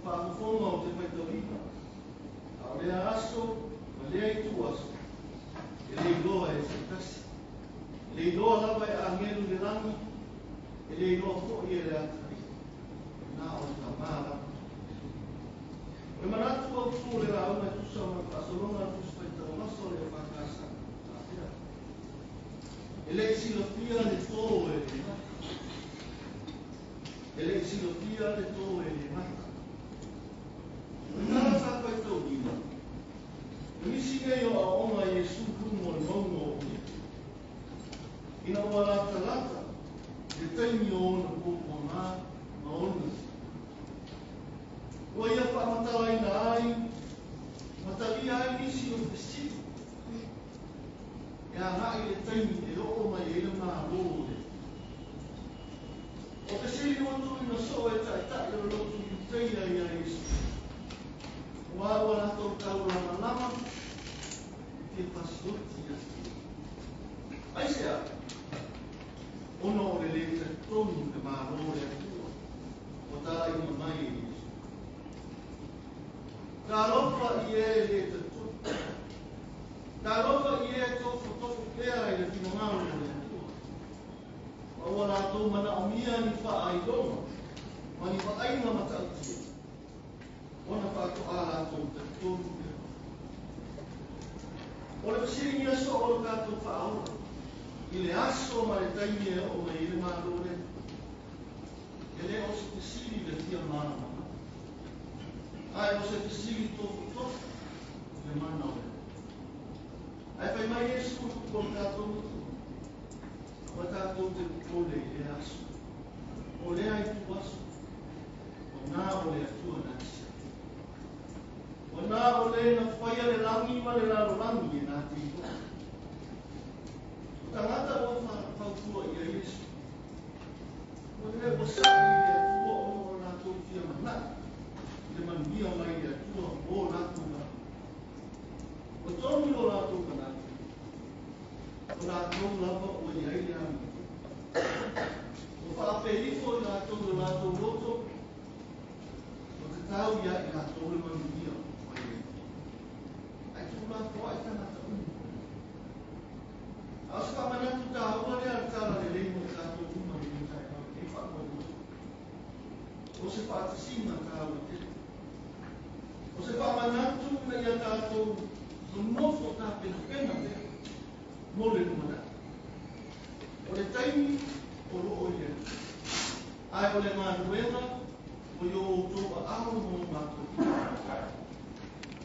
Faafofoga ou te faitauina, a o lea aso ma lea ituaso, e le iloa e se tasi. E le iloa lava e agelu i le lagi, e le iloa foi e le atalii, na o le Tama lava. O le manatu autu o le lauga e tusa ma le faasologa a le Tusi Faitau Aso a le EFKS faapea, E le i silafia le tō e le gata. E le i silafia le tō e le gata. O le tala sa faitauina, o nisi nei o aoaoga a Iesu i luga o le mauga o Oliva, ina ua latalata le taimi o ona puapuaga ma ona Ua ia faamatalaina ai ma talia ai nisi o fesili e agai i le taimi e oo mai ai le Malo o le Atua. O fesili ua tuuina soo e taitai o le lotu Iuteia iā Iesu, aua ua latou taulamalama e fia fasioti ia te ia. Aisea? Ona o le lē talitonu i le Malo o le Atua ua talaina mai e Iesu. Talofa i e lē talitonu. Talofa i e tofotofo pea i le finagalo o le Atua, ma ua latou manaomia ni faailoga ma ni vaaiga matautia, ona faatoa latou talitonu lea. O le fesiligia soo o le tatou faaola i le aso ma le taimi e oo mai ai le Malo lea, e le o se fesili i le fia malamalama, ae o se fesili tofotofo i le mana o le Atua. Ae fai mai Iesu i upu o le tatou Atua, Aua tatou te popole i lea aso, o lea ituaso, ua na o le Atua na te siaki. Ua na o le na faia le lagi ma le lalolagi e na te iloa. O tagata ua fautua i ai Iesu, ua le ua sa'i i le Atua ona o latou fia mana'i i le manuia mai le Atua mo latou lava. Ua tonu i lo latou manatu, o latou lava ua i ai le amiotonu. Ua faapea ifo i latou i o latou loto, ua tatau ia i latou le manuia mai le Atua. Ae tuulafoai tagata uma. A o se faamanatu taua lea a le Tala Lelei mo i tatou uma i lenei taeao, lenei faamoemoe. O se faatasiga taua tele. O se faamanatu ina ia tatou nonofo tapenapena pea mo le lumanai. O le taimi o lo o i le Atua. Ae o le galuega ua i o outou aao ma o matou lima.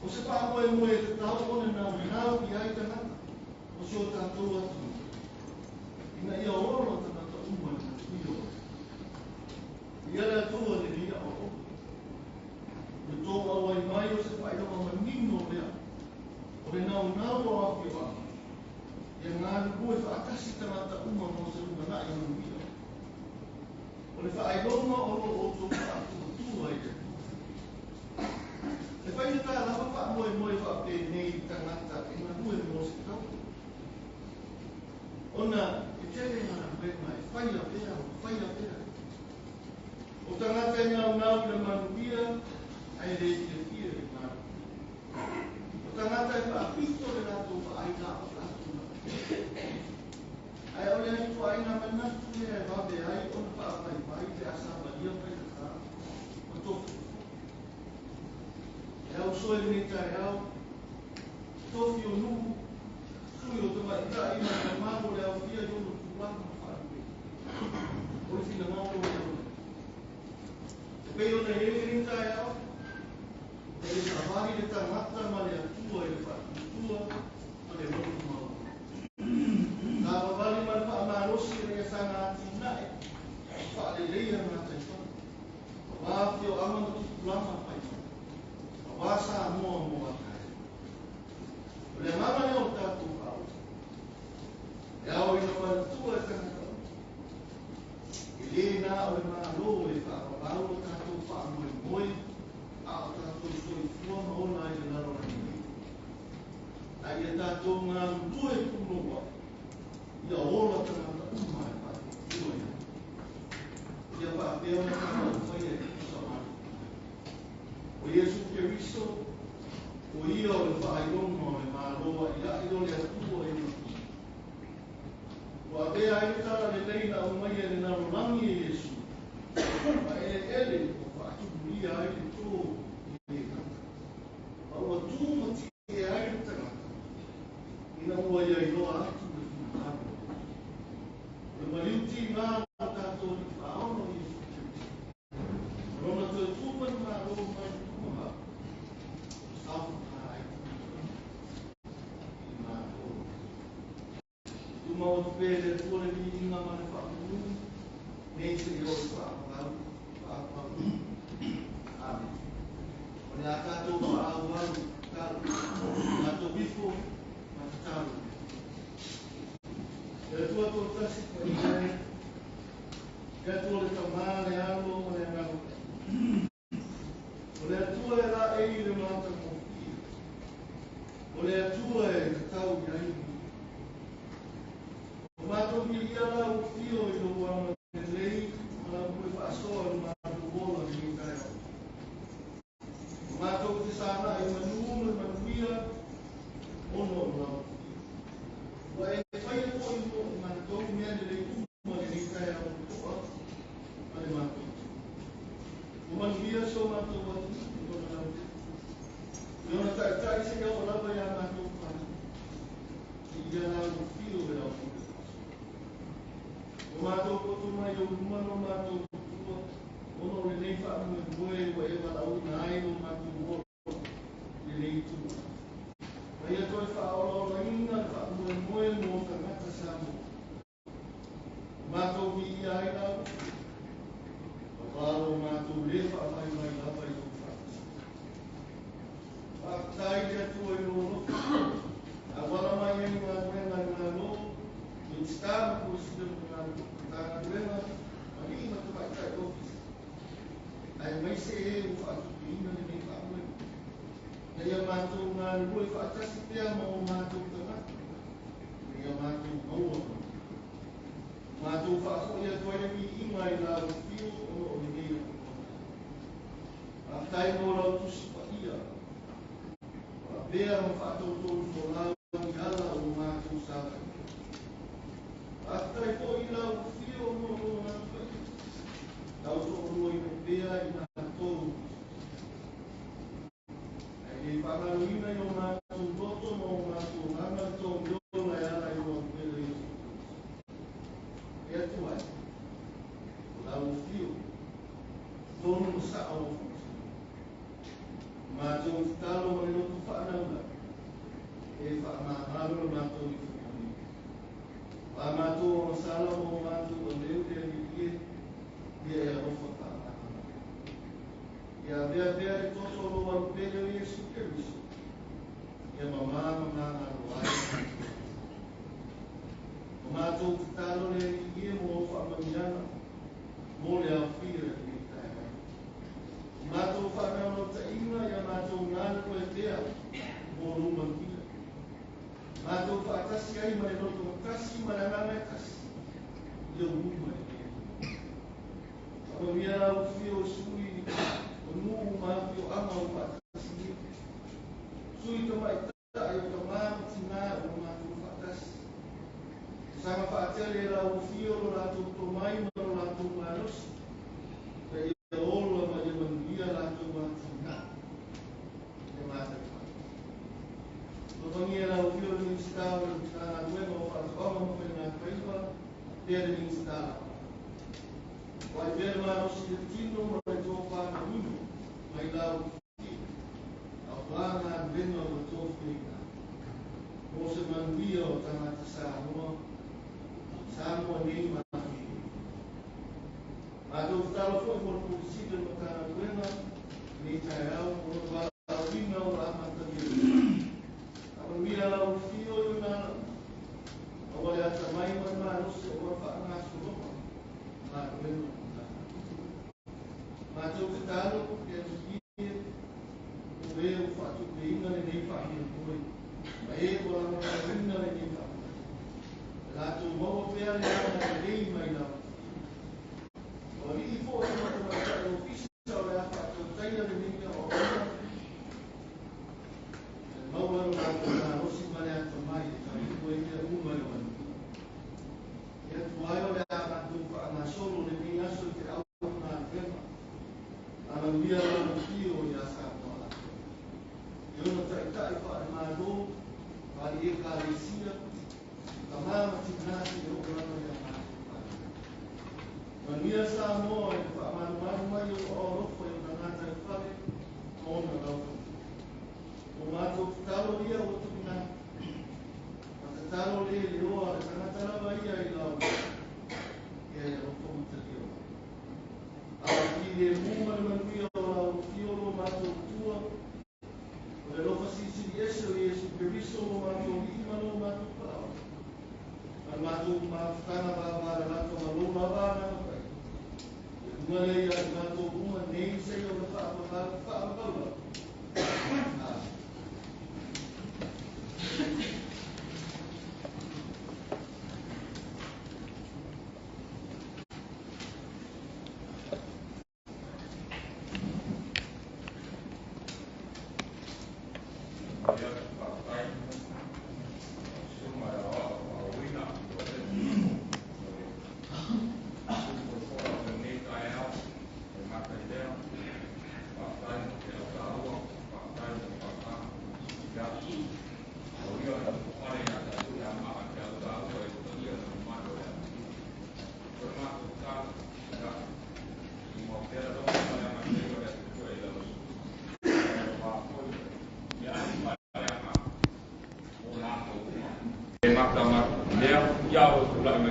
O se faamoemoe e tatau ona naunau i ai tagata o si o tatou atunuu, ina ia ola tagata uma i le manuia o le Atua. Ia le Atua lenei aoaoga. O le tou auai mai o se faailoga manino lea o le naunau o afioaga, ia galulue faatasi tagata uma mo se lumanai manuia. O le faailoga o lo outou faatuatua i le Atua. E faigata lava faamoemoe faapenei i tagata e galue mo se tau, ona e tele galuega e faia pea ma faia pea. O tagata e naunau i le manuia ae le fiafia i le galulue. O tagata e faapito le latou vaai na o latou lava. Ae o le ituaiga manatu lea e vave ai ona faavaivai pe a savalia faigata ma tofotofo. E ausoe lenei taeao, tofi o nuu, sui o tamaitai ma le mamalu o le aofia i ona tulaga ma faalupega. O le finagalo lea o le Atua. E pei ona i ai lenei taeao, ina ia savali le tagata ma le Atua i le faatuatua ma le loto maualalo. Savavali ma le faamalosi ina ia saga atinae ma faaleleia gataifale, aua afioaga ma tupulaga fai mai, aua Samoa mo a taeao. O le agaga lea o le tatou faaola, e ao ina manatua e tagata uma, e lē na o le Malo e faavavau o tatou faamoemoe a o tatou soifua ma ola ai i le lalolagi nei, ae ia tatou galulue punouai ia ola tagata uma e faatuatua i le Atua. Ia faapea ona tatou faia e tusa ma le finagalo. O Iesu Keriso, o ia o le faailoga o le Malo a'ia'i o le Atua i lagi. Ua avea ai le talalelei na aumaia e le lalolagi e Iesu, ma eleele ua faatumulia ai le tō i le gata, ma ua tu ma ti'e ai le tagata, ina ua ia iloa atu le finagalo o le Atua. O le maliu tigā o tatou Alii Faaola o Iesu Keriso, ma Lona toe tu manumalo mai le tumamau, ua saofafā ai tagata i le Malo o le Atua. Tumau atu pea e le Atua le viiga ma le faamanu, nei seia oo i faavavau, faavavau. Amene. O le a tatou faaauau i tatalo, tatou ifo ma tatalo i le Atua. Le Atua toatasi paia e, le Atua le Tamā, le Alo ma le Agaga Paia. O le Atua e laei i le matagofie. O le Atua e tatau i ai le viiga. Ua matou viia lau afio i lou agalelei ma lau pule faasoa i lo matou ola i lenei taeao. Ua matou fesagai i manu ma le manuia ona o lau afio. Ua e faia foi mo i matou mea lelei uma i lenei taeao totoa ma le matou Atua. Ua manuia so matou atunuu i lona lautele. I ona taitai seia oo lava iā matou fanau. Viia lau afio e lau pule faasoa. Ua matou poto mai i ou luma lo matou Atua, ona o lenei faamoemoe ua e valaauina ai lo matou ola i lenei itula. Ma ia toe faaolaolaina le faamoemoe mo tagata Samoa. Ua matou viia ai lau afio, auā lo matou lē faavaivai lava i lou faamasinga. Faafetai i le Atua i lou alofa, na auala mai ai i galuega a le Malo, Minisita ma Pule Sili o Matagaluega, alii ma tamaitai ofisa, aemaise e ua faatupeina lenei faamoemoe. Ina ia matou galulue faatasi pea ma o matou tagata, ina ia matou maua manuia. Ua matou faafoi atu ai le viiga i lau afio ona o lenei avanoa. Faafetai mo lau Tusi Paia, ua avea ma faatoutou folau i ala o matou savaliga. Faafetai foi i lau afio mo lou Agaga Paia, lau toaluaina pea i matou. Ae le faagaloina i o matou loto ma o matou agaga le togiola e ala i lou aupele Iesu Keriso. E Atua e, o lau afio, tonu ma sao o faamasinoga. Matou tatalo ma le loto faanaunau, e faamagalo le matou ifoga nei. O a matou agasala ma o matou aleu le Alii e, ia e alofa faamagalo. Ia avea pea le toto o lou aupele o Iesu Keriso, ia mamā ma magalo ai matou. O matou tatalo le Alii e mo au faamanuiaga, mo le aofia i lenei taeao. O matou faanaunautai ia matou galulue pea mo lou manuia. Matou faatasi ai ma le loto tasi ma le agaga e tasi, i ou luma e le Atua. Faamanuia lau afio o sui o nuu ma afioaga o faatasi nei. Sui tamaitai o tamā ma tinā ua matou faatasi. Saga faatele e lau afio lo latou tomai ma lo latou malosi. Ina ia ola ma ia manuia latou atinae i le gataifale. Alofagia lau afio le Minisita o le Matagaluega o Faatoaga ma Faigafaiva faapea le Minisita Lagolago. Vaai pea le malosi i le tino ma le tofa manino mai lau afio, auā galuega ua tofiaina ai. Mo se manuia o tagata Samoa, Samoa nei ma Afifio. Matou tatalo foi mo le Pule Sili o le Matagaluega lenei taeao mo lona valaauina ua amatalia nei. Faamanuia lau afio i ona alauina, aua le atamai ma le malosi aua le faagasologa o galuega o le Matagaluega. Matou tatalo le Alii e, o e ua faatupeina lenei faamoemoe, ma e ua lagolagoina lenei faamoemoe. Ia latou maua pea le agalelei mai lau afio. O alii foi ma tamaitai ofisa o le a faatautaia lenei aoaoga, Manuia lau afio ia Samoa atoa. I ona taitai faale-Malo, faale-Ekalesia, tama ma tina seia oo lava ia matou fanau. Manuia Samoa i le faamalumalu mai o ou alofa i ona gataifale ma ona laufanua. O matou tatalo ia ua tuuina atu, ma tatalo le leoa a le tagata lava ia i lau ia e alofa ma talia mai. A o le filemu ma le manuia o lau afio lo matou Atua, o le alofa silisili ese o Iesu Keriso lo matou Alii ma lo matou Faaola, ma le matou mafutaga vavalalata ma lou lava Agaga Paia, ia luga lea ia i matou uma nei seia o le faavavau lava. Amene.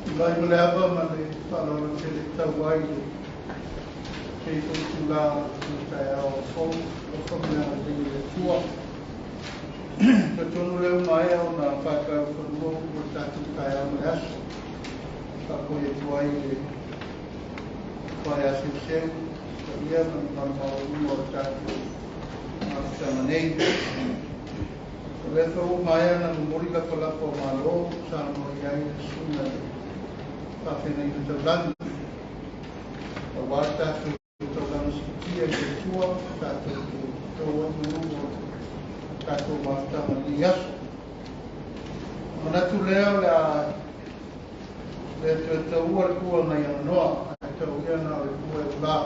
Tulai ma le ava ma le faaaloalo tele tau ai le lenei foi itula o le taeao fou, alofa ma le agalelei o le Atua. Talitonu lea ua maea ona paepaeulufanua upu o le tatou taeao ma le aso. Faafoi atu ai le tofa ia Seuseu, paia ma le mamalu maualuga o le tatou mafutaga nei. O lea foi ua maea ona momoli lapalapa o malo saunoa i ai le susuga i le faafeagaiga taulagi, aua le tatou taulaga siitia i le Atua, tatou te tau ai ma luga o le tatou mafutaga i lenei aso. Manatu lea o le a le toe taua le pua nai aganoa, ae tau ia na o le pua e ulā.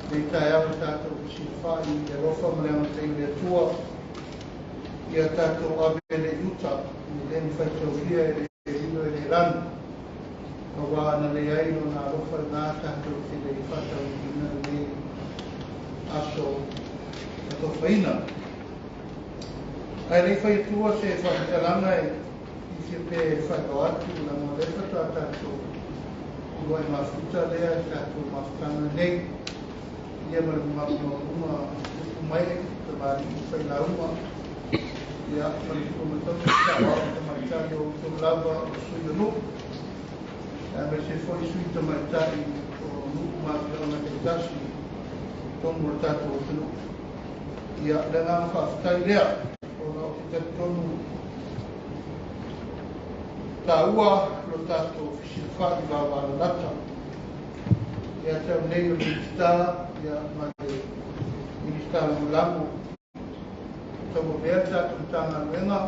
Nei taeao le tatou fesilafai i le alofa ma le agalelei o le Atua, ia tatou ave le i uta, e le mafai taulia e le lilo e le lanu. Aua ana leai lona alofa lena tatou te le faataunuuina lenei aso atofaina. Ae le i fai atua se faamatalaga e fiafia pea e faailoa atu leaga o lea faatoa tatou uluai mafuta lea i tatou mafutaga nei, ia ma le mamalu maualuga tupu mai tamalii failauga, ia ma le pule matausi saoao tamaitai o outou lava o sui o nuu, aemaise foi sui tamaitai o nuu ma afioaga taitasi totonu o le tatou atunuu. Ia, le agaga faafetai lea, ona ou te talitonu taua lo tatou fesilafai vavalalata. Ia te au nei o le Minisita, ia ma le Minisita Lagolago, tauavea le tatou Matagaluega,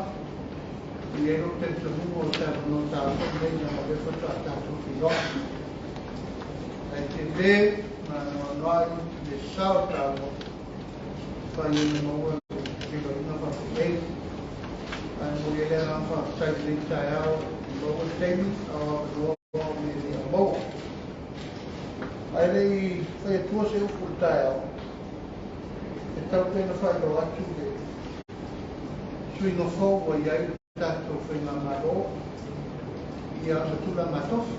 e i ai lou talitonuga o se avanoa taua lenei leaga o lea faatoa tatou feiloai. Ae tele ma anoanoai le sao taua e fai ai ona maua le feiloaiga faapenei. Ae momoli ai le agaga faafetai i lenei taeao i maua le taimi a o avanoa o mea e le au maua. Ae le i fai atua se upu i le taeao, e tau pea ona faailoa atu le suiga fou ua i ai le tatou faigamalo ia ma tulaga tofi.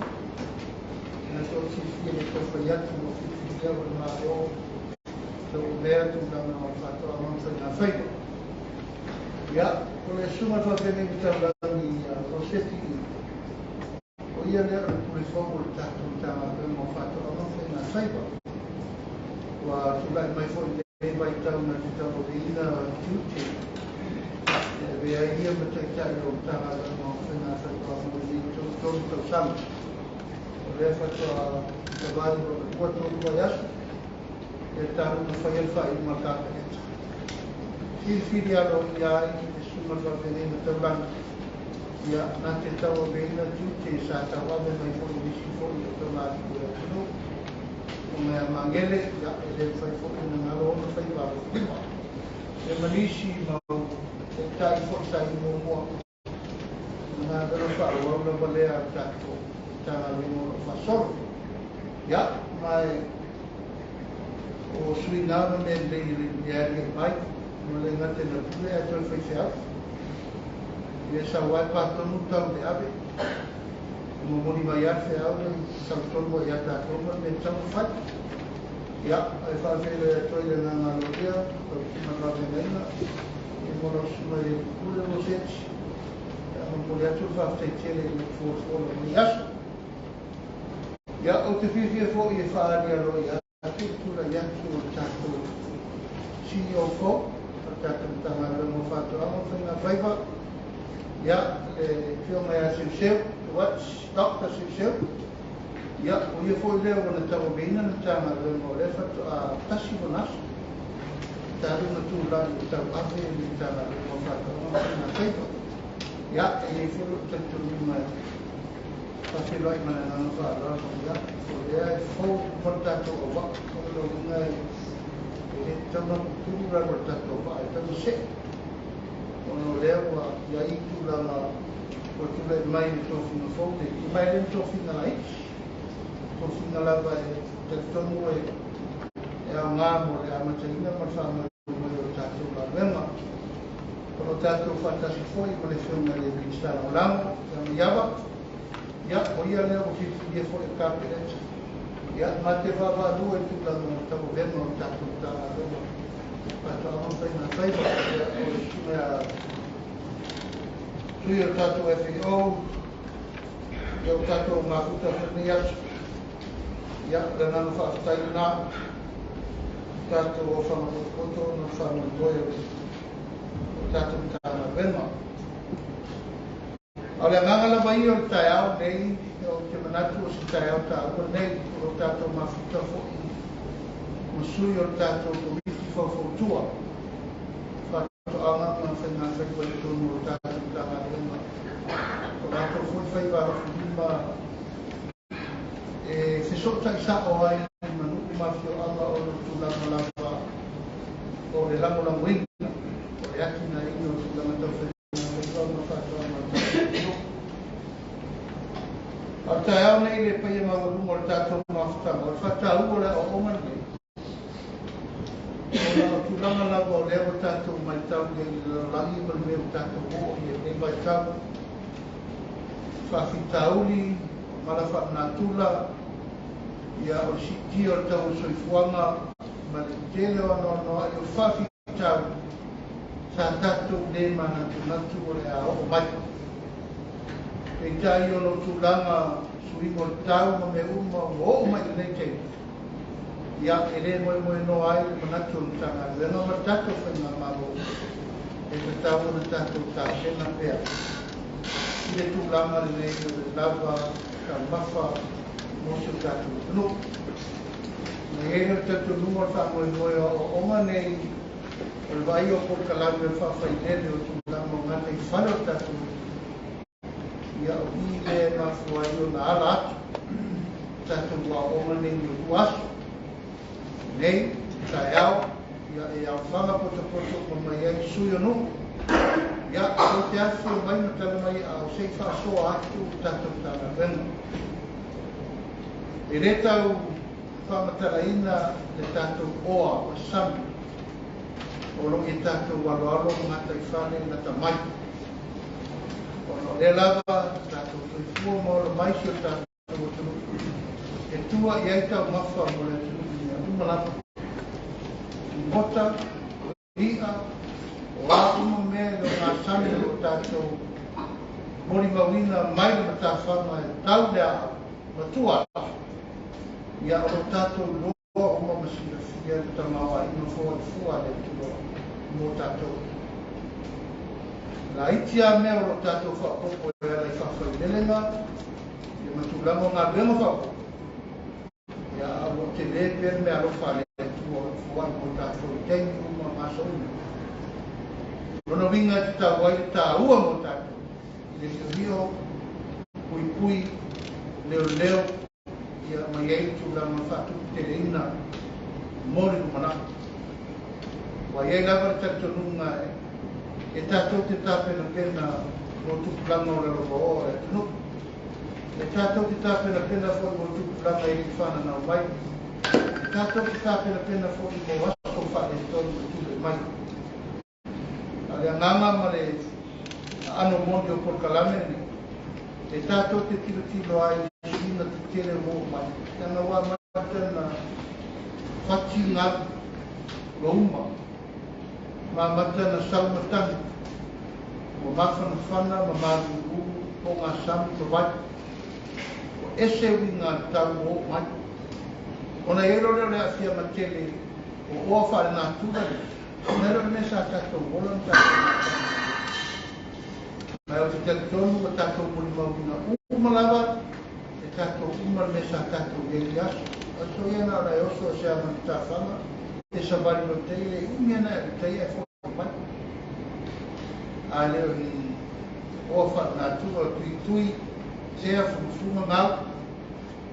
Na tou silafia le tau fai atu ua filifilia o le Malo tauavea tulaga o faatoaga ma faigafaiva. Ia, o le susuga i le faafeagaiga taulagi seti o ia lea o le pule fou o le tatou Matagaluega o Faatoaga ma Faigafaiva. Ua tulai mai foi i lenei vaitau na te tauaveina tiute e avea ai ia ma taitai o Matagaluega o Faigafaiva mo lenei 33 tausaga. O lea faatoa savali lona lua tolu vaiaso ia talu ona faia le faaiuga a le Kapeneta. Filifili aloaia ai le susuga i le faafeagaiga taulagi ia na te tauaveina tiute sa tauave mai foi i nisi foi o tamalii o le atunuu. O mea magele, ia e le mafai foi ona galo ona faiva alofilima. Ia ma nisi mau taitai foi sa i muamua, o le galuega faaauau lava lea a le tatou Matagaluega o lo o faasolo. Ia, ma o suiga ma mea lelei e aliae mai, ua le gata ina pule ae toe faifeau. Ia sau ai patonu tau le ave, e momoli mai lava le feau e sau tonu ai ia tatou ma le mea e tatau ona fai. Ia, ae faafeiloai atu ai le agaga aloaia, lau susuga i le faafeagaiga, ia ma lau susuga i le Pule Roseti. Ia, momoli atu le faafetai tele i le foafoa o lenei aso. Ia, ou te fiafia foi e faaali aloaia atu le tulai atu o le tatou CEO fou o le tatou Matagaluega o Faatoaga ma Faigafaiva, ia, le afioga ia Seuseu, Dr. Seuseu. Ia, o ia foi lea ua na tauaveina le Matagaluega o lea faatoa tasi lona aso talu ona tulai e tauave le Matagaluega o Faatoaga ma Faigafaiva. Ia, e i ai foi lou talitonuga e faafeiloai ma le agaga faaaloalo, ia, o lea e fou uma le tatou auvaa. O le uiga e le tatau ona tutulu lalo o le tatou auvaa, e tatau ona see, ona o lea ua i ai tulaga ua tulai mai i le tofiga fou lenei. Ma e le o ni tofiga laiti, tofiga lava e talitonu e aoga mo le amataina ma le faamoemoe o le tatou galuega. O lo o tatou faatasi foi ma le afioga i le Minisita Lagolago ia Maiava. Ia, o ia lea ua filifilia foi e le Kapeneta. Ia, ma te vaavaalua i tulaga o le tauavega o le tatou Matagaluega Faatoaga ma Faigafaiva. Ia, o le susuga ia sui o le tatou FAO, ia o tatou mafuta foi lenei aso. Ia, o le agaga faafetai lena, tatou ofaga potopoto ona o le faamoemoe o le tatou Matagaluega. A o le agaga lava ia o le taeao nei, ou te manatu o se taeao taua nei, o lo tatou mafuta foi ma sui o le tatou Komiti Faufautua Faatoaga ma Faigafaiva i totonu o le tatou Matagaluega. O latou foi faiva alofilima e fesootai sao ai ma nuu ma afioaga o le tulaga lava o le lagolagoina o le atinaeina o tulaga tau faigafaiva ma faatoaga o le tatou atunuu. A o le taeao nei le paia maualuga o le tatou mafutaga, o le faataua o le aoaoga lenei, ona o tulaga lava o lea ua tatou matau nei i le lalolagi ma le mea ua tatou oo i ai lenei vaitau, faafitauli, mala faalenatura, ia o le siitia o le tau o le soifuaga ma le tele o anoanoai o faafitauli sa tatou le manatunatu o le a oo mai. Peitai ona o tulaga suiga o le tau ma mea uma ua oo mai i lenei taimi, ia e le moemoenoa ai le manatu o le Matagaluega ma le tatou faigamalo e tatau ona tatou tapena pea i le tulaga lenei o le lava taumafa mo si o tatou atunuu. Na i ai le talitonuga o le faamoemoe o aoaoga nei o le vaaia o polokalame o le faafailele o tulaga o gataifale o le tatou atunuu, ia o i lea e mafua ai ona ala atu tatou aoaoga nei i lua aso. Nei, taeao, ia e aofaga potopoto uma mai ai sui o nuu. Ia, tou te afifio mai ma tala mai a o se i faasoa atu le tatou Matagaluega. E le tau faamatalaina le tatou oa o le sami o lo o i tatou aloalo ma gataifale lata mai. Ona o lea lava tatou soifua ma ola mai si o tatou atunuu e tua i ai taumafa mo le atunuu i mea uma lava. Tugota, o i'a, o a uma mea i lo gasami o lo tatou Molimauina mai le matafaga e tau le aau ma tua atu, ia o lo o tatou iloa uma ma silafia le tamaoaiga foaifua a le Atua mo tatou. E laiti lava mea o lo o tatou faaopoopo e ala i faafailelega ia ma tulaga o galuega faaopoopo, ia a ua tele pea le meaalofa a le Atua o lo o foai mo tatou i taimi uma ma aso uma. O lona uiga e tatau ai le taua mo tatou i le liolio, puipui, leoleo, ia ma i ai le tulaga faatuputeleina mo le lumanai. Ua i ai lava le talitonuga e tatou te tapenapena mo tupulaga o lalovaoa o le atunuu. E tatou te tapenapena foi mo tupulaga e le i fananau mai. E tatou te tapenapena foi mo aso faaletonu e tulai mai. A o le agaga ma le aano moni o polokalame lenei, e tatou te tilotilo ai i suiga tetele ua oo mai, leaga ua amata ona fati galu ua uma, ma amata ona sau matagi, ua mafanafana ma malulu ogasami ma vai. Ua ese uiga tau ua oo mai. Ona i ai loa lea o le aafiaga tele o oa faalenatura nei, ona e le o le mea sa tatou ola ma tatou mataga ai. Ma ou te talitonu ua tatou molimauina uma lava e tatou uma le mea sa tatou i ai i aso. Aso ia na ona e oso e se ama i matafaga, e savali loa i tai, e le umi ana e alu i tai ae foi mai. A le o ni oa faalenatura o tuitui, sea, fugafuga, gau,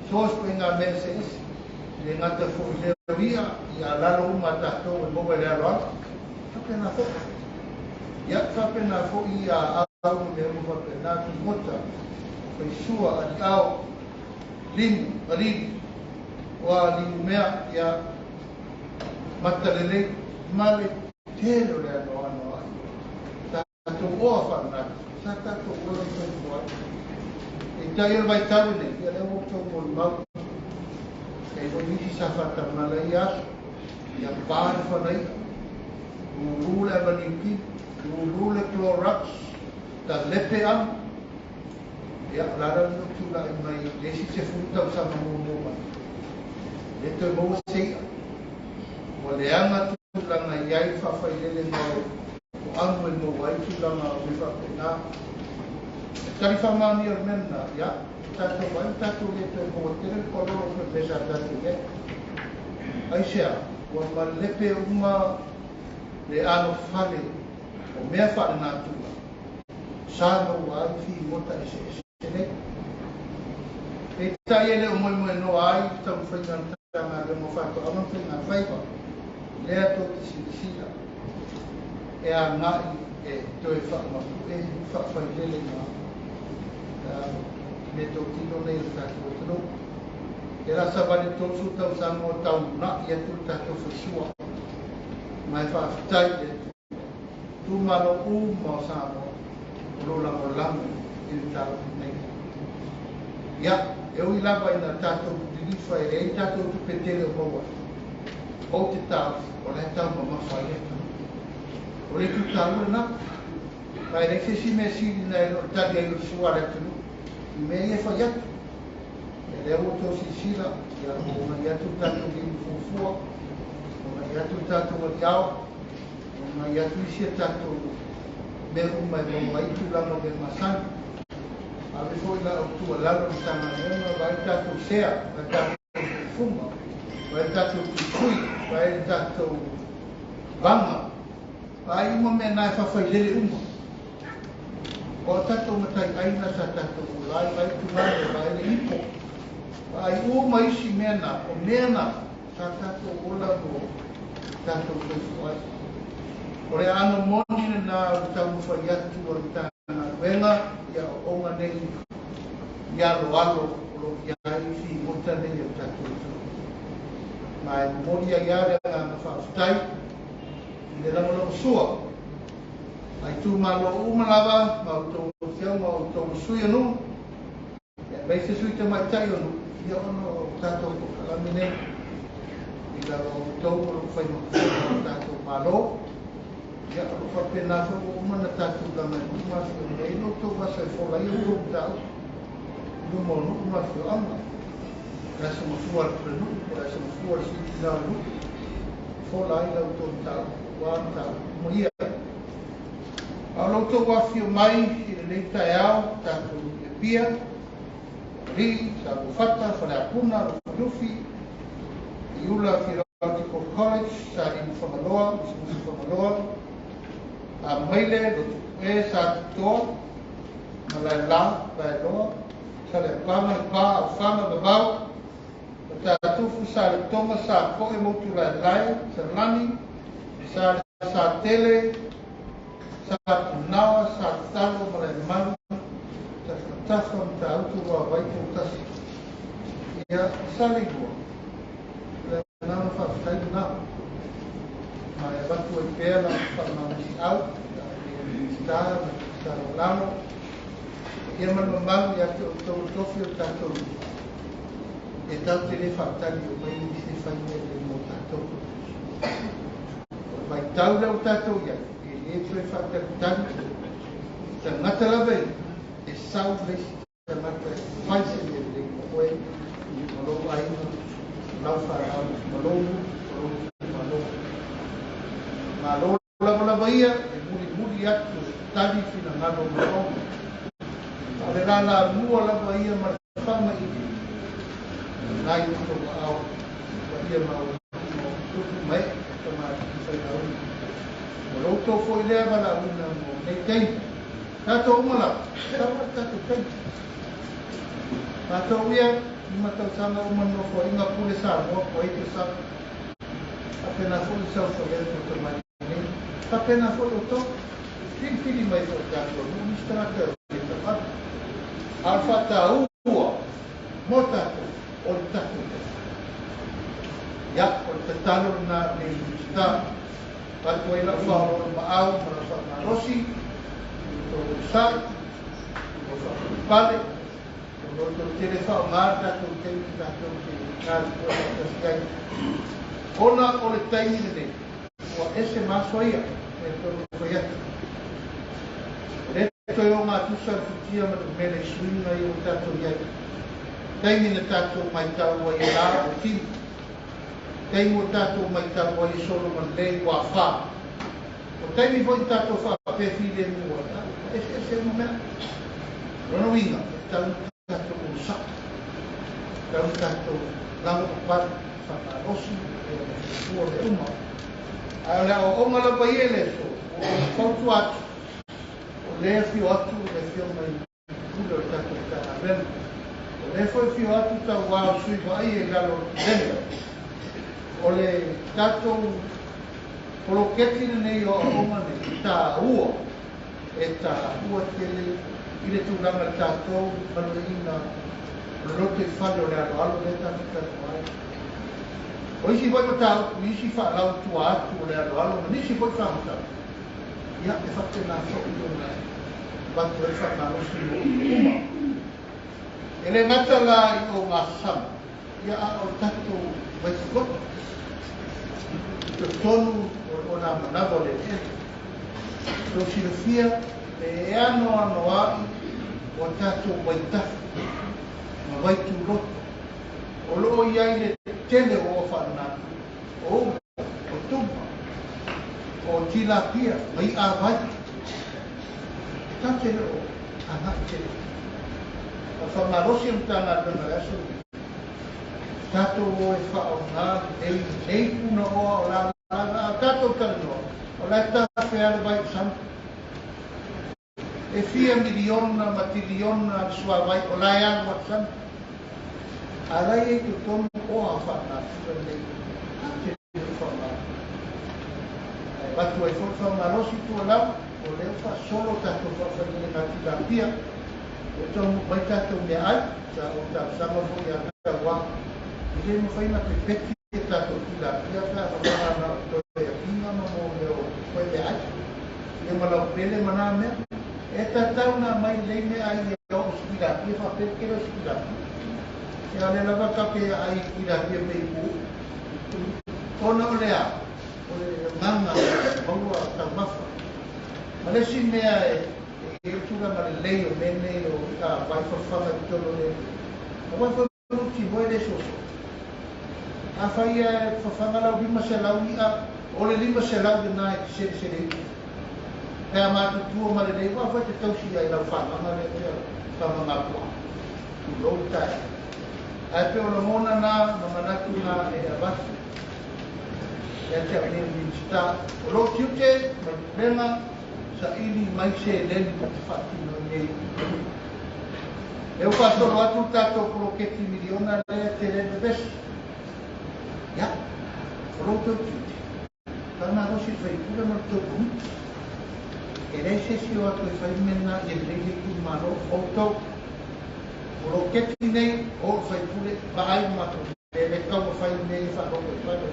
so o se ituaiga mea eseese, e le gata foi i leo i'a, ia lalo uma a tatou e maua i le aloalo. Faapena foi. Ia, faapena foi ia au ma mea uma faapena, figota, faisua, aliao, limu, alili, oa limu mea, ia, mata lelei, ma le tele o le anoano ai. Tatou oa faanatu, sa tatou ola ma soifua ai. Peitai o le vaitau lenei, ia lea ua outou molimau, e i ai foi nisi sa faatamala i ia aso, ia pa le fanaia, lulu le avaniuki, lulu le Clorox, talepe amu, ia o le a la le mea ua tulai mai i le isi 10 tausaga muamua mai, e le toe maua se i'a, ua leaga tulaga i ai le faafailelega o amu e maua ai tulaga o mea faapena. E tali faamaonia o le mea lena, ia, ua tatou vaai ua tatou le toe maua tele le palolo foi i le mea sa tatou i ai. Aisea? Ua malepe uma le alofale o mea faalenatura sa maua ai figota eseese nei. Peitai e le o moemoenoa ai le taumafaiga a le Matagaluega o Faatoaga ma Faigafaiva, lea tou te silasila e agai e toe faamapue faafailelega meatotino nei a le tatou atunuu. E la savali i le 30 tausaga o taunai atu le tatou faisua, ma e faafetai i le Atua. Itumalo uma o Samoa o lo o lagolago i le mataupu lenei. Ia, e ui lava ina tatou lilifa e leai ni tatou tupe tele o maua ai, ou te taofi o la e taumamafa ai le atunuu. O le itu taua lena, ma e leai se isi mea sili na e le o le tali ai o le sua a le atunuu i mea ia e fai atu. Ia, lea ua outou silasila, ia, ua omai atu le tatou limu fuafua, omai atu le tatou aliao, Omai atu isi a tatou mea uma e maua ai tulaga o mea masani. Ave foi la outou tuualalo i le Matagaluega, vaai le tatou sea, vaai le tatou fufuga, vaai le tatou tuitui, vaai le tatou vaga, vaai uma mea na e faafailele uma. O a tatou mataiaina sa tatou ola ai, vaai le tugane, vaai le ipo, vaai uma isi mea na, o mea na sa tatou ola mo tatou soifua ai. O le aano moni lena o le taumafai atu a le Matagaluega i aoaoga nei i aloalo o lo o i ai figota nei a le tatou atunuu. Ma e momoli ai lava le agaga faafetai i le lagolagosua a itumalo uma lava ma outou afioga o outou o sui o nuu, aemaise sui tamaitai o nuu, ia ona o tatou polokalame nei i lalo o outou o lo o fai ma fofoga o le tatou Malo. Ia, o lo o faapena foi ua uma ona tatou laga i nuu ma afioaga, e i ai lo outou vasa e fola ai a outou mataupu i luma o nuu ma afioaga. O le aso mafua a le pulenuu po o le aso mafua a le sui tina o le nuu e fola ai la outou mataupu aua mataupu uma ia. A o lo outou afifio mai i lenei taeao, tatou nuu i Apia, Alii, Saluafata, Faleapuna, Lufilufi, Piula Theological College, Salimu Fagaloa, Musumusu Fagaloa, Amaile, Lotopue, Satitoa, Malaela, Vaeloa, Saleapaga, Lepa, Aufaga, Vavau, Matatufu, Saletoga, Sapoe, Motulaelae, Salani, Satele, Sapunaoa, Satalo, Malaemalu, Tafatafa, Matautu, Vaovai, Poutasi. Ia, Saleilua, o le agaga faafetai lena. Ma e avatu ai pea la faamalosi-au, le Minisita ma le Minisita Lagolago, ia ma le mamalu ia te outou e tofi o le tatou e tatou te le faatali e omai nisi e fai mea lelei mo tatou. O le vaitau lea ua tatou i ai, e le toe faatalitali tagata lava ia e sau le isi tagata e fai se mea lelei mo oe ma lou aiga, ma lau fanau, ma lou nuu, ma lou itumalo. Malo lavalava ia e mulimuli atu e tali finagalo o manaoga. A o le lalamua lava ia ma le faamaite na i outou aao paia maualuga o tupu ma ee o tamalii faigaluega. O lo outou foi lea valaauina mo lenei taimi. Tatou uma lava, sau le tatou taimi. Matou ia, 5 tausaga uma le Nofoaiga Pule Samoa po ai tausaga. Faapena foi le saofai atu o tamalii nei. Faapena foi outou, filifili mai foi e tatou nuu nisi tagata e o taavale. A o le faataua mo tatou, o le tatou taimi. Ia, o le tatalo lena a lenei Minisita. Avatu ai lau faaoloolomaau ma lau faamalosi i lo outou onosai, i lo faapalepale, o lo outou tele faaaoga le tatou taimi tatou te galulue faatasi ai. Ona o le taimi lenei, ua ese ma aso ia, e pei ona fai atu. E le toe ogatusa le futia ma le umele i suiga ia ua tatou i ai. Taimi na tatou matau ai e la o tino. Taimi ua tatou matau ai e solo ma lelei ua afa. O taimi foi na tatou faapea filemu ai, a ua eseese uma mea. O lona uiga, e tatau ona tatou onosai, e tatau ona tatou lavapapale, faamalosi, ia ma fuafua mea uma. Ae o le aoaoga lava ia i le aso, ua ou fautua atu, o lea e afio atu le Afioga i le Pule o le tatou Matagaluega. O lea foi e afio atu tauā o sui vaaia i lalo o le Pulega. O le tatou poloketi lenei o aoaoga nei, e taua, e taua tele i le tulaga i le tatou galueaiina o le lotoifale o le aloalo lea tatou te talanoa ai. O isi foi mataupu i isi faalautua atu o le aloalo ma nisi foi faamatalaga, ia, e faapena foi ona avatu ai le faamalosi mo uma. E le gata la i ogasama, ia, a o le tatou vaifagota i totonu o nā manava o le eleele. Tou silafia le anoanoai o a tatou vaitafe ma vaituloto o lo o i ai le tele o oa faalenatura, o ula, o tuma, o tilapia ma i'a vai. E tatou te le o agai tele. O le faamalosi o le Matagaluega i le aso lenei, tatou o e faaaoga lenei nei punaoa o la a tatou talanoa, o la e tafea le vai o sami. E fia miliona ma tiliona le suavai o la e alu atu sami. A la e i ai totonu oa faanatura nei, tatou te le o faaaoga. Ae avatu ai foi le faamalosi tuualalo, o lea ua faasolo tatou faafailelega tilapia, ua taunuu mai tatou meaai, sa ou talosaga foi ia Tauā, e le mafai ona pepeti e tatou tilapia pe a fafaga na o toe apiga ma mo mea o koe meaai, ia ma laupele ma na mea. E tatau ona aumai lelei meaai ia oo i se tilapia faapea le tele o se tilapia. Ia o lea lava tatou te aai i tilapia pei puuu. Ona o le a? O le agaga e maua taumafa. Ma le isi mea e i ai le tulaga lelei o mea nei o i'a vai fafaga i totonu o le aua foi mautinoa e le soso. Afai e fafaga lau 500 i'a, o le 500 lena e te selesele ifo. Pe a matutua ma lelei, aua foi e te tausi ai lau fagaga lea pea fagaga puaa. Tulou le taeao. Ae pei o lagona na ma manatu na e avatu ia te au nei o le Minisita. O lou tiute ma le pulega, saili mai seleni ta te faatino ai nei. Lea ua faasolo atu le tatou poloketi miliona lea e tele ai le vevesi. Ia, o lo outou tiute, faamalosi le faipule ma le tou komiti. E leai se isi o atu e fai le mea lena ia lelei le itumalo, o outou. Poloketi nei, o le faipule, vaai le matou mea lea e taumafai nei e faalogo i fale,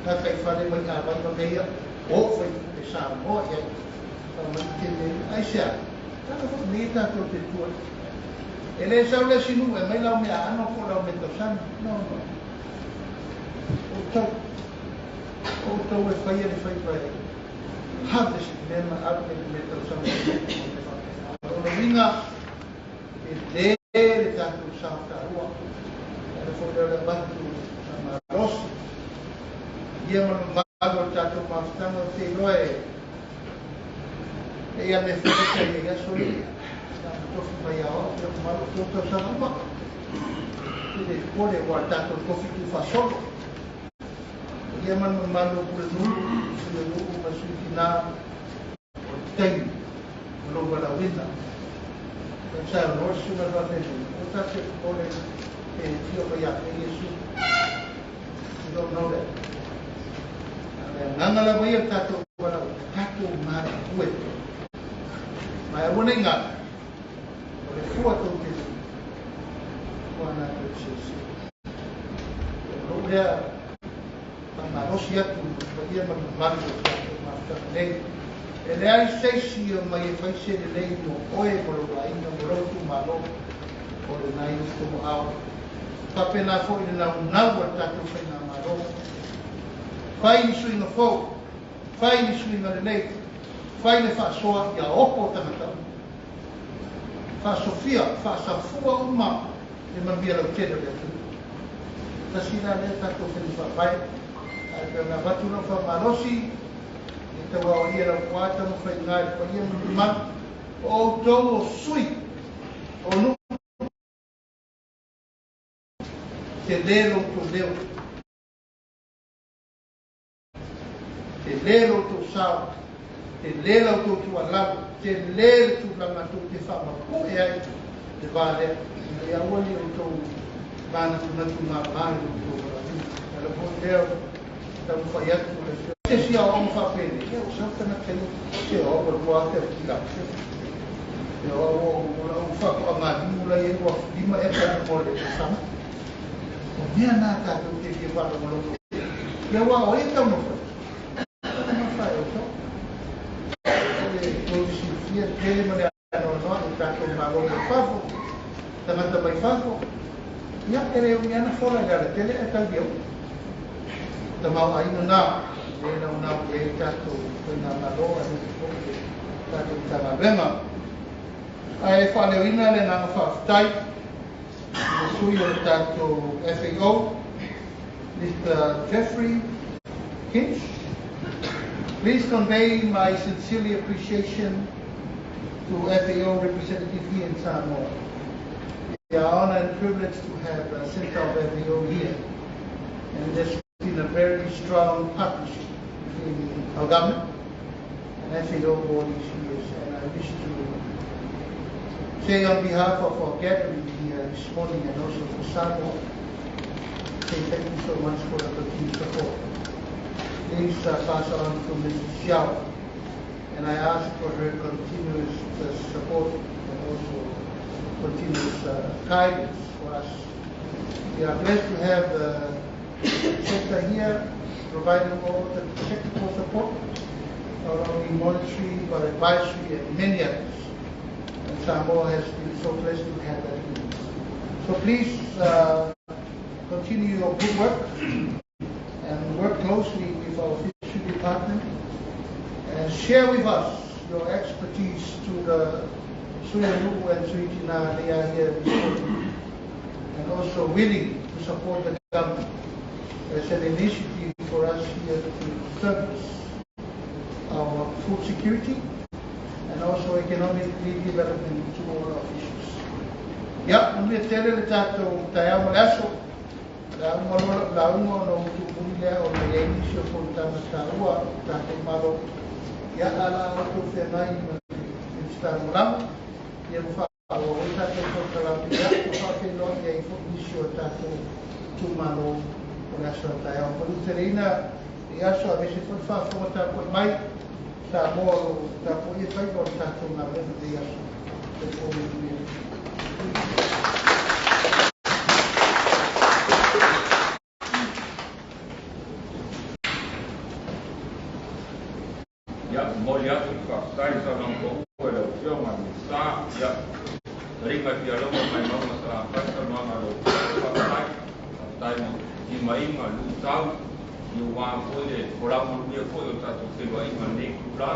gataifale mai avai ma mea ia, o le faipule Samoa i ai. Faamai te mea ia. Aisea? Leaga foi nei tatou te tua i. E le sau le isi nuu e aumai lau meaano po o lau meatausami. No, no. O outou. O outou e faia le faiva e harvest mea ma ave le meatausami i le nuu ma mea faapena. O lona uiga, e le le tatou sao taua. E ala foi lea o le avatu faamalosi. Ia ma le mamalu o le tatou mafutaga ou te iloa e e ia mea foi sa i ai aso ia. Na ona tofi mai ia au ia mamalu o tou tausaga uma. Te le popole ua le tatou tofi tuufaasolo. Ia ma le mamalu o Pulenuu, Sui o Nuu ma Sui Tina o le taimi o lou valaauina. Ua saunoa le Susuga i le Faafeagaiga, aua ta te popole pe afio mai ia te Iesu. You don't know that. A o le agaga lava ia o le tatou valaauina, tatou galulue. Ma e aua ne i galo, o le fua tou te fua, fua na tou te silasila. O lou lea faamalosi atu i le paia ma le mamalu o le tatou mafutaga nei. E leai se isi e omai e fai se lelei mo oe ma lou aiga ma lou itumalo, o lena i outou aao. Faapena foi le naunau a le tatou faigamalo. Fai ni suiga fou, fai ni suiga lelei, fai le faasoa ia opo tagata uma. Faasofia, faasafua uma le manuia lautele o le atunuu. Tasi la lea tatou faiga faavae, ae pei ona avatu lau faamalosi, ia tauaoia lau puaa taumafaiga i le paia ma le mamalu o outou o sui o nuu. Tele lo outou leo, tele lo outou sao, tele la outou tuualalo, tele le tulaga tou te faamapue ai le va lea, ina ia aua ne i outou manatunatu mama i lo outou valaauina. O le ala foi lea o le taumafai atu o le Afioga. Se isi aoaoga faapenei, ia ua sau tagata ia, se o au ua 2000 o kila. Se o au o lau faatoaga limu la i ai ua 5 eka mo le tausaga. O mea na tatou te fia faalogologo. Ia aua o ai e taumafai? Taumafai e outou. O le tou silafia tele ma le anoanoai o tatou malo mai fafo, tagata mai fafo, ia e le umi lava ona fola i le alatele ae tau i aua. Tamaoaiga na, lea e naunau i ai le tatou faigamalo aemaise foi le tatou Matagaluega. Ae faaleoina le agaga faafetai i le sui o le tatou FAO, Mr. Jeffrey Kinch. Please convey my sincere appreciation to FAO representative here in Samoa. We are honored and privileged to have a center of FAO here. And there's been a very strong partnership between our government and FAO all these years. And I wish to say on behalf of our gathering here this morning and also for Samoa, say thank you so much for the continued support. Please pass on to Mrs. Xiao, and I ask for her continuous support and also continuous guidance for us. We are blessed to have the sector here providing all the technical support, not only monetary but advisory and many others. And Samoa has been so blessed to have that. So please continue your good work and work closely with our fishery department. Department and share with us your expertise to the Sui o Nuu and Sui Tina. They are here this morning and also willing to support the government as an initiative for us here to service our food security and also economic development to all our issues. Ia, manuia tele le tatou taeao ma le aso. Lauga loa lauga ona ou tuumuli lea ona e i ai nisi o fonotaga taua a le tatou Malo. Ia, ae o le a outou feagai ma le Minisita Lagolago, ia ma faaauau ai tatou polokalame, ia ma faafeiloai ai foi nisi o tatou itumalo o le aso a taeao. Manuteleina i aso aemaise foi le faafofoga tapuai mai Samoa o lo o tapuaia faiva o le tatou galuega i lenei aso. Soifua ma ia manuia. Ia, momoli atu le faafetai i saunoaga paua i lau Afioga i le Minisita. Ia, taliga e fia logo mai Mauga Salafai saunoaga a lau Afioga. Faafetai, faafetai mo timaiga, luitau, ia aua foi le folau manuia foi o tatou feiloaiga i lenei itula.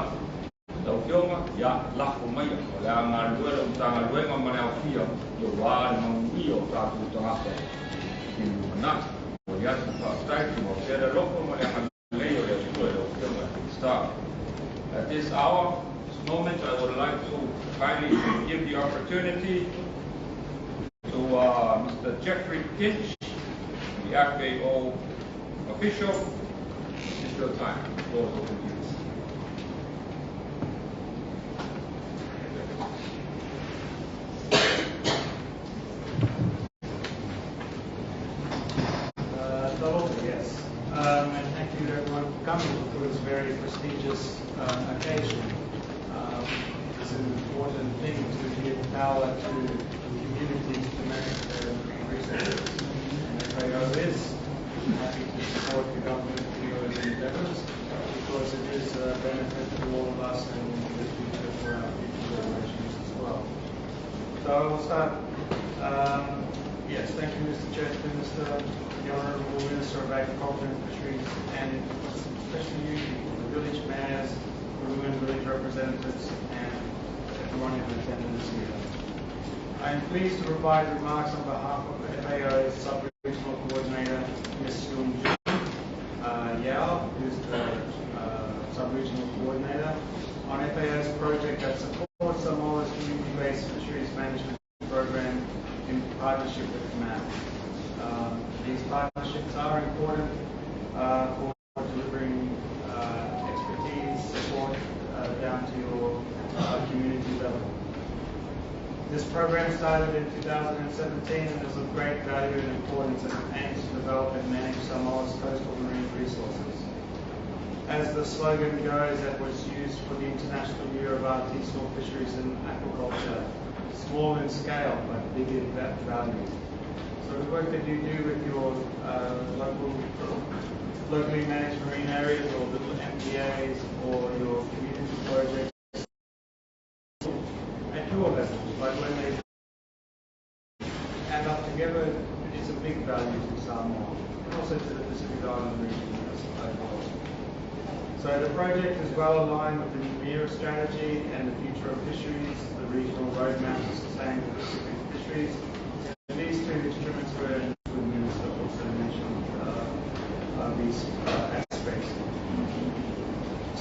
Lau Afioga, ia, lafo maia, o le a galulue lau Matagaluega ma le aofia, ia aua le manuia o tatou tagata i le lumanai. Momoli atu le faafetai, tumau pea le alofa ma le agalelei o le Atua i lau Afioga i le Minisita. At this hour, this moment, I would like to kindly give the opportunity to Mr. Jeffrey Kinch, the FAO official. It's your time. The floor is open to you. Talofa, yes. And thank you to everyone for coming for this very prestigious occasion. It's an important thing to give power to communities to manage their marine resources. And FAO is happy to support the government in those endeavors because it is a benefit to all of us and in the future for our future generations as well. So I will start. Yes, thank you, Mr. Chair, Minister, the Honourable Minister of Agriculture and Fisheries, and especially you people, the village mayors, the women village representatives, and everyone in attendance here. I am pleased to provide remarks on behalf of the FAO's Sub-Regional Coordinator, Ms. Yun Jun Yao, who is the Sub-Regional Coordinator, on FAO's project that supports Samoa's community-based fisheries management program in partnership with MAP. These partnerships are important for delivering expertise, support down to your community level. This program started in 2017 and is of great value and importance as it aims to develop and manage Samoa's coastal marine resources. As the slogan goes that was used for the International Year of Artisanal Fisheries and Aquaculture, small in scale but big in value. So the work that you do with your locally managed marine areas or little MPAs or your community projects at your level, but when they add up together, it is a big value to Samoa and also to the Pacific Island region as a whole. So the project is well aligned with the Nouméa strategy and the future of fisheries, the regional roadmap to sustainable Pacific fisheries. And these two instruments were, the Minister also mentioned these aspects.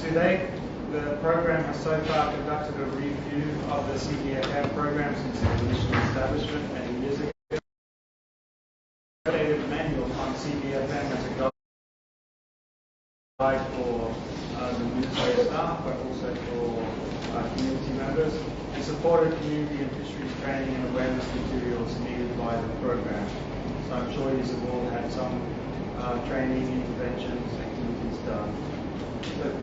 To date, the program has so far conducted a review of the CBFM program since its initial establishment many years ago. Updated manual on CBFM as a guide for the ministry staff, but also for community members, and supported community and fisheries training and awareness materials needed by the program. So I'm sure you have all had some training, interventions, activities done. But,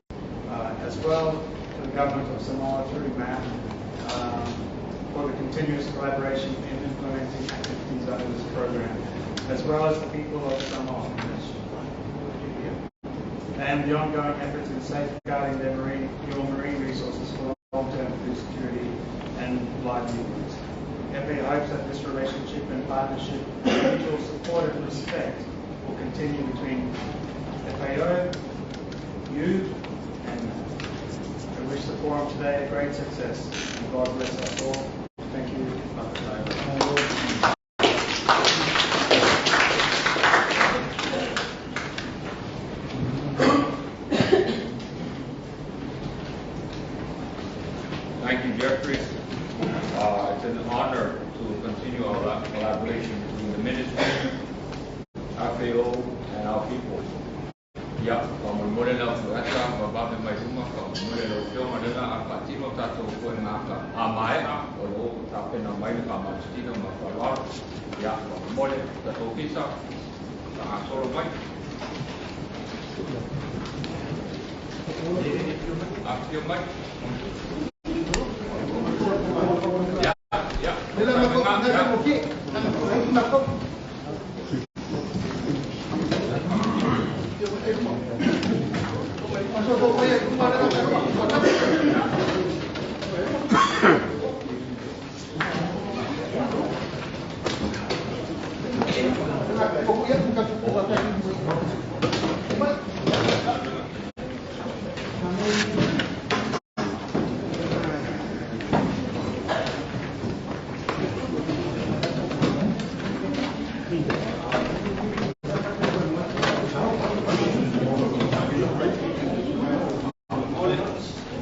as well to the government of Samoa through MAP for the continuous collaboration in implementing activities under this program, as well as the people of Samoa and the ongoing efforts in safeguarding their your marine resources for long-term food security and livelihoods. FAO hopes that this relationship and partnership, mutual support and respect will continue between FAO, you and me. I wish the forum today a great success, and God bless us all. Thank you. Thank you, Jeffrey. It's an honor to continue our collaboration between the ministry, FAO, and our people. Ia, faamolemole lau tagata vavave mai luma, faamolemole lau Afioga lena a faatino tatou foegaga a maea o loo tapena mai le faamalositino ma faaaloalo. Ia, faamolemole tatou ofisa faagasolo mai. Afifio mai. Ia, ia.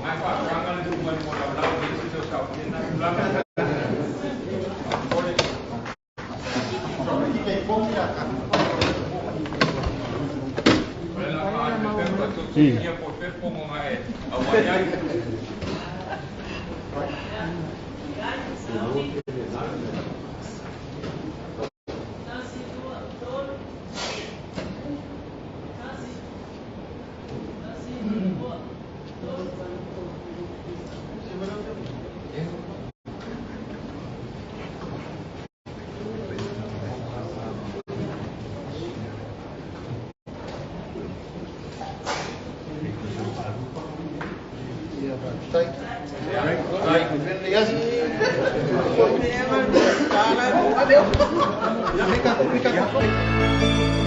Mai faatulaga le luma i mo laulau i isi o saufiina tulaga. Faamolemole. O le la faali le pepa tutusia po pepo mo ngae auai ai. Ia, faafetai. Faafetai. Ia. Ia,